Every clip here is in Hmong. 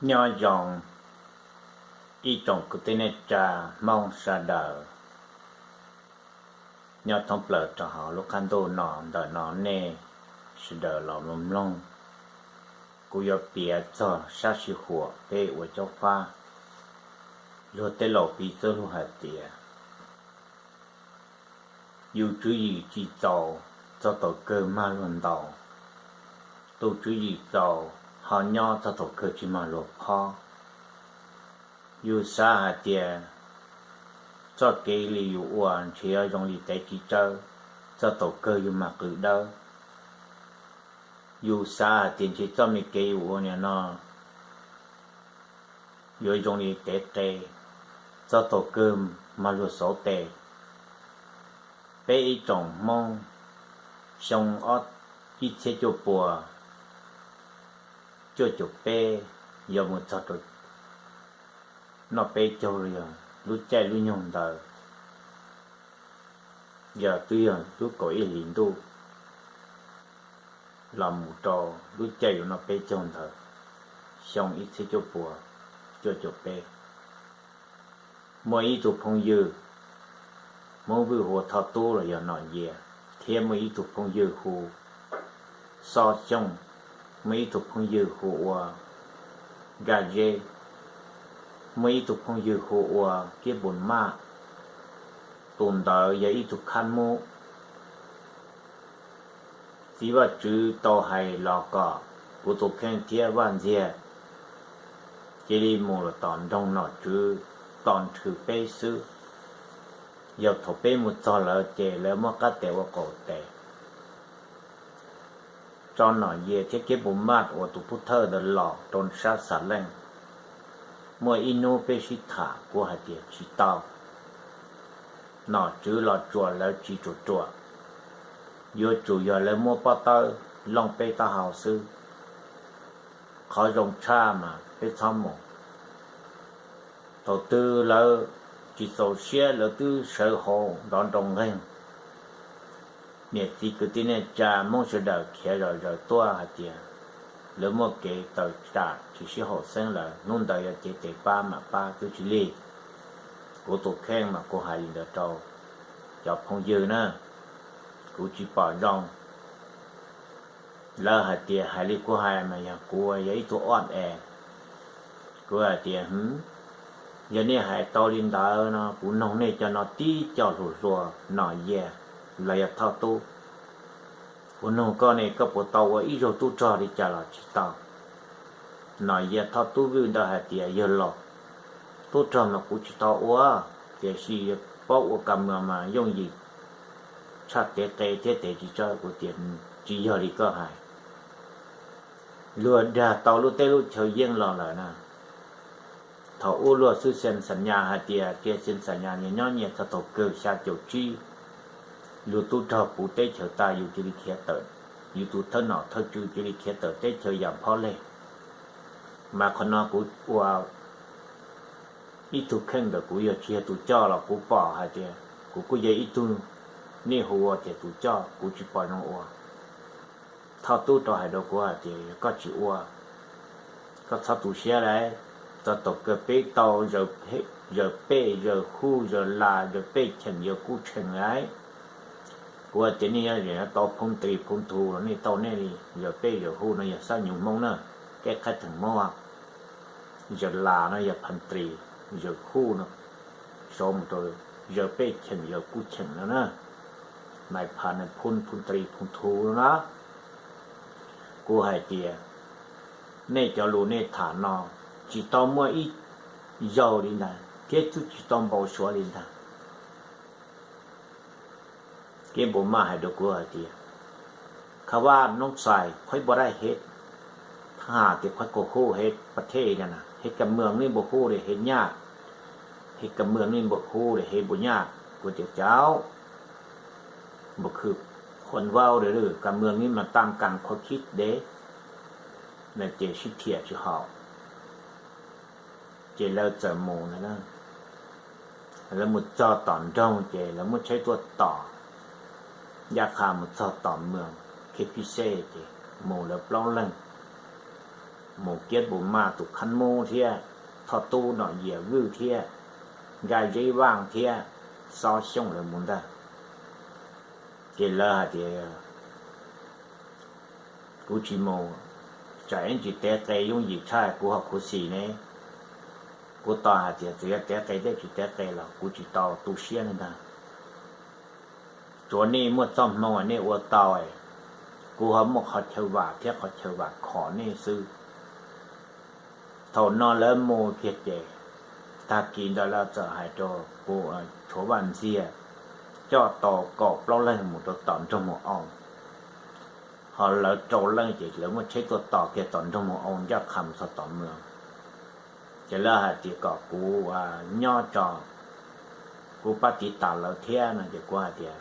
Nyob zoo ib tsoom kwv tij neej tsa Hmoob sawv daws nyob thoob plaws rau hauv lub qab ntuj no. Ntawm no nej sawv daws los mloog mloog, kuv yuav piav txog sab sij huam peb ua caub fab. Luag tej laus piv txoj lus hais tias, yus tswv yim tsis txaus, txog thaum kawg mag luag ntaus. Tus tswv yim txaus ho nyob, txog thaum kawg tsis mag luag phob. Yus xav hais tias txoj kev li yus ua ntshe yuav zoo li tev txiv tsawb, txog thaum kawg yus mag qws dawb. Yus xav hais tias ntshe txoj me kev yus ua nim no yuav zoo li tev qe, txog thaum kawg mag luag xauv tes. Peb ib tsoom Hmoob xyoo ib txhiab cuaj puas cuaj caum peb yog mus txog rau noj peb caug los yog lub caij lub nyoog ntawd, yog twb yog lub kaum ib hlis ntuj los mus rau lub caij yuav noj peb caug ntawd, xyoo ib txhiab cuaj puas cuaj caum peb, muaj ib tug phooj ywg Hmoob Vwj hu ua Thoj Tub los yog Nom Yias, thiab muaj ib tug phooj ywg hu Xob Xyooj, muaj ib tug phooj ywg hu ua Nkaj Zeb, muaj ib tug phooj ywg hu ua Kiab Pus Maj. Tus ntawd yog ib tug khab mub. Txiv Vaj Tswv tau hais los kom kuv tus kheej thiab Vaj Ntxiag cia li mus los tom nroog nom tswv tos nrhw peb xwb. Yog thaum peb mus txog lawm ces lawv muab qab tes ua qaum tes tso Nom Yias thiab Kiab Pus Maj uas tus pub thawj ntawd los rau sab Xas Leej. Muaj ib hnub peb sib tham, kuv hais tias tsis tau, nom tswv los tsuas lawv tsis tsuas ruam, yuav tsum yog lawv muab pob tawb looj peb taub hau xwb. Qhov zoo tshaj mas peb txhob mus. Thaum twg lawv tsis txaus siab lawv twb sawv hauv nrov nroo nqeeg. Niam txiv kwv tij neej tsa Hmoob sawv daws khiav zom zaws tuaj hais tias lawv muaj kev tawm tsam tsis sib haum xeeb lawm, hnub ntawd yog cev tes pab mam pab twb tsis lig. Kuv tus kheej mas kuv hais li ntawd rau cov phooj ywg na, kuv tsis pom zoo. Lawv hais tias hais li kuv hais mas yog kuv yog ib tug ob es. Kuv hais tias, yog nej hais tau li ntawd no kuv noog nej cov no tib co hluas hluas, Nom Yias los yog Thoj Tub. Kuv noog koj ne, koj puas tau ua ib zaug tub rog li cas los tsis tau? Nom Yias Thoj Tub Vwj ntawd hais tias, yawg laus, tub rog mas kuv tsis tau ua, tiam sis paub ua kas mws mas yooj yim tshaj tev qe thiab tev txiv tsawb. Kuv tias, tsis yog li koj hais. Luag dag tau lub teb lub chaw yeej los lawm na. Thaum ub luag xwb xees xam nyas hais tias kev xees xam nyas nyias nyob nyias txog thaum kawg xya caum tsib, luag tub rog puv teb chaws tas yus cia li khiav tawm, yus tus thawj nom thawj tswv cia li khiav tawm teb chaws yam phob leg. Mas qhov no kuv ua ib tug kheej ntawm kuv yog tsis yog tus coj los kuv pom hais tias kuv kuj yog ib tug, nej hu ua tias tus coj, kuv tsis pom zoo ua. Thoj Tub rov hais rau kuv hais tias, yog koj tsis ua, koj txhob tu siab lauj, txog thaum kawg peb tau zaws pej zaws huj zaws las zaws pej cheem yaws kuj cheem lauj. Kuv hais tias nej yuav tau phoo tris phoo thu los nej tau nej li, zaws pej zaws huj no yog xab nyuv Hmoob na, keb qhaib theem Hmoob. Zaws las no yog phoo tris, zaws huj no sau mus rau zaws pej cheem yaws kuj cheem no na, nais phas nais phoo phoo tris phoo thu no na. Kuv hais tias, nej cov lus nej tham no tsis tau muaj ib zaug li ntag thiab twb tsis tau npau suav li ntag. Kev npau maj hais rau kuv hais tias, kha vaj noob xais khuaib npau daj hev, thab has tias khuaib kaum huj hev pas thej na, hev kas mwam nej npau huj li hev nyaj, hev kas mwam nej npau huj li hev npau nyaj. Kuv tias, caum npau khwm khuam vau li, kas mwam nej mas tam kas khuam khib dev, no ces sib thiam tsis haum. Ces lawv txawm mus na, lawv mus txog tom nroog ces lawv muab tsheb tuaj tom, ncaj qha mus txog tom mwam K P C ces mus lawv plaub leeg. mus Kiab Npus Maj tus khab mub thiab, Thoj Tub Nom Yias Vwj thiab, Nkaj Zeb Vaj thiab, Xob Xyooj lawv mus ntag. Ces lawv hais tias, kuv tsis mus, tsam ib ntsis tev qe yooj yim tshaj kuv ho khuv xim ne. Kuv tau hais tias txawm yog tev qe thiab tsis tev qe los kuv tsis tau tu siab li ntag. Tsuav nej muaj txoj hmoo nej ua tau, kuv ho muaj qhov chaw vam thiab qhov chaw vam khom nej xwb. Thaum no lawv mus kiag ces tag kis ntawd lawv txawm hais rau kuv, tshuav Vaj Ntxiag coj tau kaum plaub leeg mus rau tom nroog Mus Au, ho lawv rau leej ces lawv muaj tsheb tuaj tos kiag tom nroog Mus Au ncaj qha mus txog tom mloog. Ces lawv hais tias kom kuv nyob tso, kuv pab tiv tas lawv thiab no ces kuv hais tias,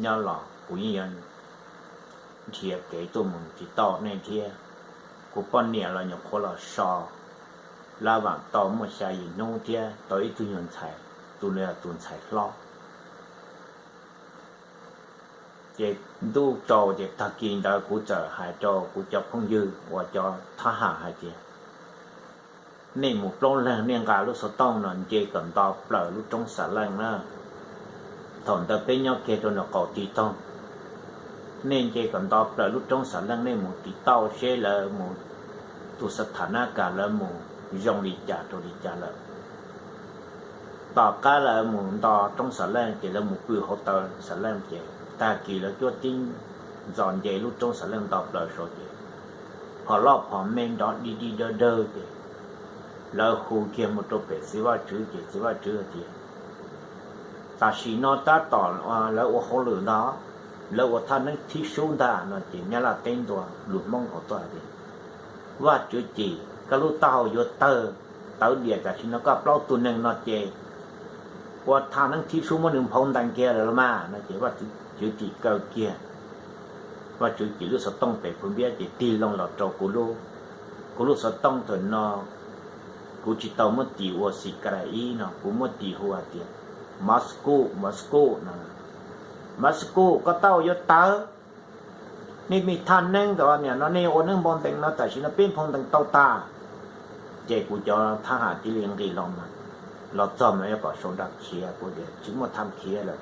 nyob los kuv yeej yuav nrhiav kev tuaj mus tiv tauj nej thiab. Kuv poj niam los nyuam qhuav los so, lab vam tau muaj xya yim hnub thiab tau ib tug nyuag ntxhais, tus no yog tus ntxhais hlob. Ces ntuj tsaus ces tag kis ntawd kuv txawm hais rau kuv cov phooj ywg uas cov thab ham hais tias, nej mus plaub leeg nej nqa lub xov tooj no nce kom nto plaws lub roob Xam Leej na. Thaum ntawd peb nyob kiag rau nram qaum tiv toog, nej nce kom nto plaws lub roob Xam Leej nej mus tiv tauj seb lawv mus, tus xa tham nab kas lawv mus zoo li cas rau li cas lawm. Tom qab lawv mus nto roob Xam Leej ces lawv mus pw hauv taw Xam Leej ces tag kis lawv cuab tib ntxos nce lub roob Xam Leej nto plaws saud ces phom loj phom me nrov dig dig dawg dawg ces lawv hu kiag mus rau pem txiv Vaj Tswv ces txiv Vaj Tswv hais tias, tam sim no tab tom lawv ua hauj lwm ntag, lawv ua thaj neeb thib sub ntag no ces Nyab Laj teb ntua lus Hmoob hauv tuaj hais tias, Vaj Tswv Cim, koj lub taub hau yuav tawg tawv diam, tam sim no koj plaub tug neeg no ces ua thaj neeb thib sub muab nws nphau ntees kiag lawm los mas no ces Vaj Tswv Cim kaw kiag Vaj Tswv Cim lub xov tooj pem phu npiab ces tig loo los rau kuv lub, kuv lub xov tooj thaum no kuv tsis tau muab tis ua xim ka rais ib no, kuv muab tis hu hais tias, Moscow, Moscow no, Moscow, koj taub hau yuav tawg, nej me thaj neeb ntawd niam no nej ua neeb nphau ntees no tam sim no peb nphau ntees tau tag. Ces kuv cov thab ham cia li nqis los, los txog mas yuav kom sau nra khiav, kuv tias tsis muaj tham khiav lawm,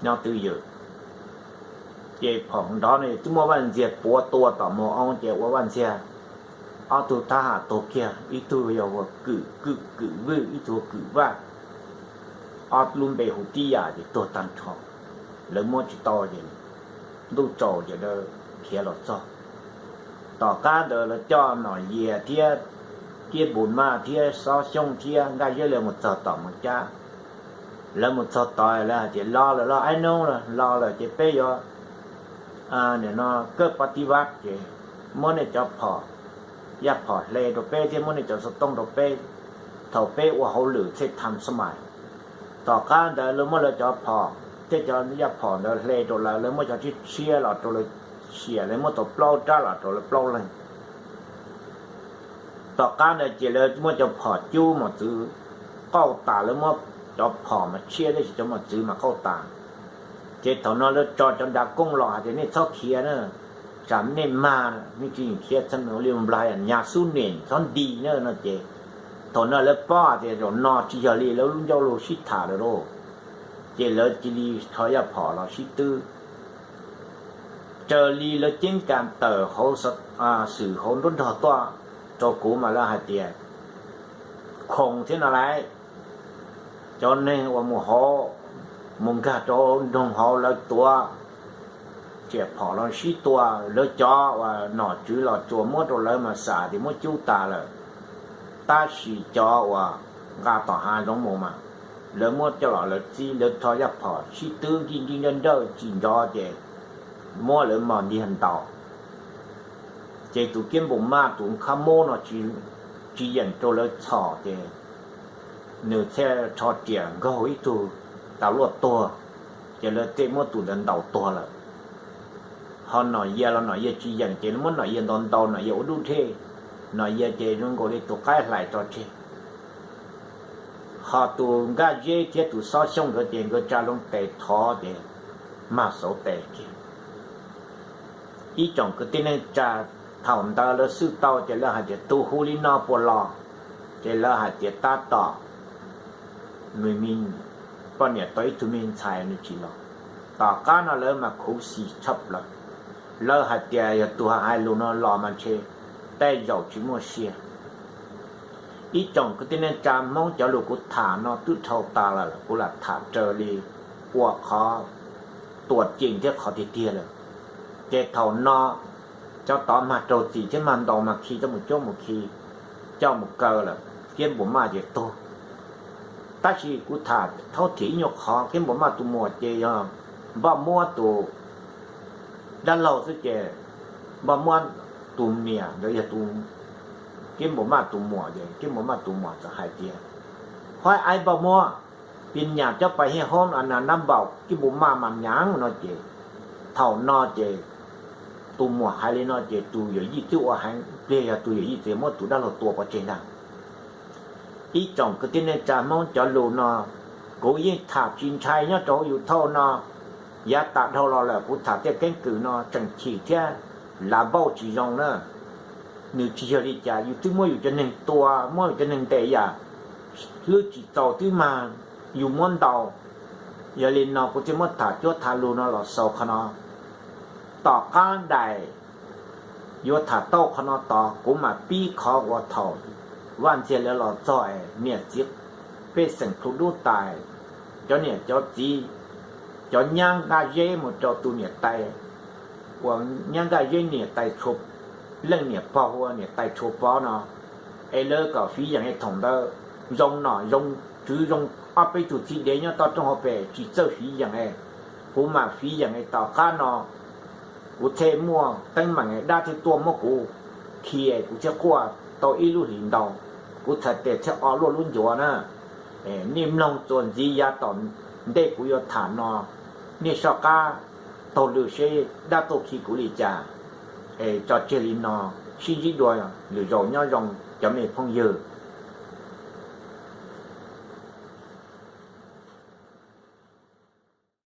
nyob twj ywm. Ces phom nrov no twb muab Vaj Ntxiag puav tua tom Mus Au ces ua Vaj Ntxiag ob tug thab ham tuag kiag, ib tug yog ua Kwm, Kwm, Kwm Vwj, ib tug ua Kwm Vaj, ob lub npe hu tib yam ces tuag tag nrho. Lawv muab tsis tau ces ntuj tsaus ces lawv khiav los txog. Tom qab ntawd lawv coj Nom Yias thiab Kiab Npus Maj thiab Xob Xyooj thiab Nkaj Zeb lawv mus txog tom Moos Cab. Lawv mus txog tod lawv hais tias los lawm los, ab nub los lawm ces peb yuav, nim no kawj pov tiv vaj ces muab nej cov phom, yaj phom hle rau peb thiab muab nej cov xov tooj rau peb, thaum peb ua hauj lwm txhej tham xab mais. Tom qab ntawd lawv muab lawv cov phom thiab cov yaj phom ntawd hle rau lawv, lawv muab cov tshiab tshiab los rau lawv sia, lawv muab tau plaub rab los rau lawv plaub leeg. Tom qab ntawd ces lawv muab cov phom cub mos txwv qauj tas, lawv muab cov phom mas tshiab tab sis cov mos txwv mas qauj tas. Ces thaum no lawv tso cov nra kooj los hais tias nej txhob khiav na, tsam nej mag, nej tsis yeem khiav txog li Nplog nyas xub nem txhob nti na no ces thaum no lawv paub hais tias zaum no tsis yog li lawv lub ncauj lus sib tham lawm lauj. Ces lawv cia li rho yaj phom los sib twb. Raws li lawv ceeb kas tawm hauv xwm hauv nruab nrog tuaj rau kuv mas lawv hais tias khoom thiab no lauj, cov neeg uas mus hauv, mus nkag rau nroog hauv lawv tuav riam phom los sib tua, lawv cov uas nom tswv los tsuas muab rau lawv mas xam tias muab cub tas lawm, tab sis cov uas nqa tom hav zoov mus mas lawv muab coj los lawv txib, lawv rho yaj phom sib twb nkij nrij nrawj nrawj tsis nrov ces muab lawv mos ntiag ntaus. Ces tus Kiab Npus Maj tus khab mub no tsis yeem rau lawv txhom ces nws thiaj rho riam nkaug ib tug tas luaj tuag, ces lawv thiaj muab tus ntawd ntaus tuag lawm. Ho Nom Yias los Nom Yias tsis yeem ces muab Nom Yias ntaus ntaus, Nom Yias ua dub dej, Nom Yias ces zoo nkaus li tus qaib hlais tso tseg. Ho tus Nkaj Zeb thiab tus Xob Xyooj nkawd ces nkawd tsa loo tes thov ces mag xauv tes kiag. Ib tsoom kwv tij neej tsa Thaum ntawd lawv xwb tau ces lawv hais tias tus hu li no puas los, ces lawv hais tias tab tom nws me poj niam tau ib tug me ntxhais nws tsis los. Tom qab no lawv mas khuv xim tshaj plaws, lawv hais tias yog tus hais lus no los mas ntshe tej zaum tsis muaj sia. Ib tsoom kwv tij neej tsa Hmoob, cov lus kuv tham no twb dhau tas lawm, kuv lam tham raws li ua qhov tuam ceem thiab qhov tiag tiag lawm. Ces thaum no cov tod mag raug txim thiab mag ntaus mas khi coj mus cuab mus khi, coj mus kaw lawm, Kiab Npus Maj ces tuag. Tab sis kuv tham thaub thim ib nyuag qhov, Kiab Npus Maj tus muam ces yog Npoj Muab tus dab laug xwb ces Npoj Muab tus niam ntawd yog tus, Kiab Npus Maj tus muam ces Kiab Npus Maj tus muam txawm hais tias, Huaib aib Npoj Muab, pis nyam cov pais hiaj hob na nab npaum Kiab Npus Maj mas nyam no ces, thaum no ces tus muam hais li no ces tus yawm yij twb ua heev pliag, yog tus yawm yij txawm muab tus dab laug tua pov tseg ntag. Ib tsoom kwv tij neej tsa Hmoob, cov lus no kuv yeej tham tsis ntshai nyob rau hauv YouTube no. Yav tas dhau los lawm kuv tham tej keeb kwm no tseem chim thiab lav npauj tsis zoo na. Nws tsis yog li cas, yus twb muab yus cov neeg tua, muab yus cov neeg ntes yam hlwb tsis txaus twb mag yus muab ntaus. Yog li no kuv thiaj muab tham cuab tham lus no los xaus qhov no. Tom qab daim yuav tham tau qhov no tod kuv mam pib qhov uas thaum Vaj Ntxiag lawv los txog es niam txiv pej xeem plhu dub tas, cov niam cov txiv, cov nyab Nkaj Zeb mus rau tus niam tais, uas nyab Nkaj Zeb niam tais tshua, leej niam pog hu ua niam tais Tshua Pov no, es lawv kom fiv yeem es thaum ntawd zoo nom zoo tswv zoo ob peb tug txiv dev nyob toj roob hauv pes tsis txawj fiv yeem es, kuv mam fiv yeem es tom qab no kuv thiaj muaj teeb meem es dab thiaj tuaj muab kuv khi es kuv thiaj quaj tau ib lub hlis ntau, kuv txhais tes thiaj o luaj lub ncuav na. Nej mloog txuas ntxiv yav tom ntej kuv yuav tham no, nej soj qab taug lw seb dab tuaj khi kuv li cas. Es tso tseg li no, sib ntsib dua lwm zaus, nyob zoo cov me phooj ywg.